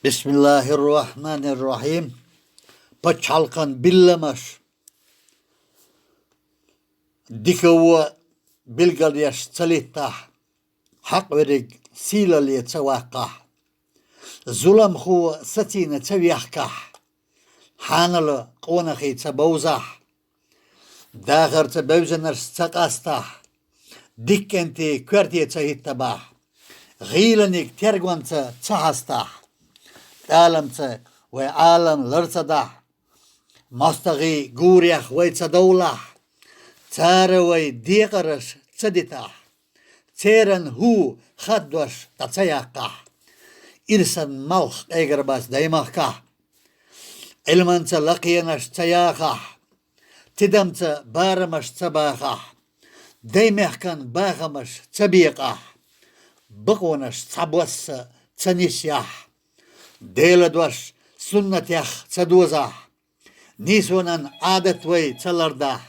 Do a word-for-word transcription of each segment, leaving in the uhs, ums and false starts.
Бисмиллахир-рахманир-рахим. Пачхьалкхан билламаш. Дика-во билгалъеш ца литтахь, хьакъ верриг сийлалле ца ваккхахь, зуламхо сацийна ца вехкахь, хьанала къонахий ца бовзахь, дахарца бевзанаш ца къастахь, дика кӀентий коьрте ца хӀиттабахь, гӀийланиг тергонца ца хьастахь, тӀаламца вай Ӏалам лар ца дахь, мостагӀий гурех вай ца довлахь, цара вай декъараш ца дитахь, церан хӀу хаддош дӀа ца яккхахь, ирсан малх къегарбац даймахкахь, Ӏилманца лакхенаш ца яхахь, тидамца барамаш ца бахахь, даймехкан бахамаш ца бекъахь, бакъонаш цхьабосса ца нисъяхь, Делан дош суннатех ца дозахь, нийсонан Ӏадат вай ца лардахь,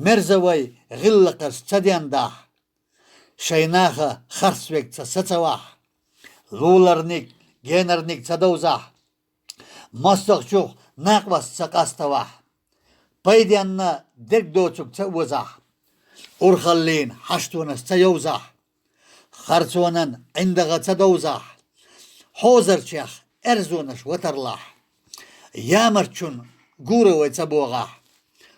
мерза вай гӀиллакхаш ца дендахь, шайн наха харц верг ца сацавахь, луларниг, генарниг ца довзахь, мостагӀчух накъост ца къаставахь, пайденна дерг доцург ца озахь, урхаллин хьаштонаш ца йовзахь, харцонан ӀиндагӀа ца довзахь, хьозарчех аьрзонаш ватарлахь, ямарчун гура вай ца богӀахь,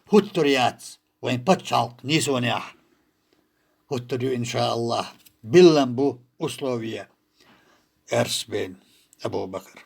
хӀуттур яц вайн пачхьалкх нийсонехь. ХӀуттур ю, иншааллахӀ, биллам бу условие. Эрсбен Абу-Бакр.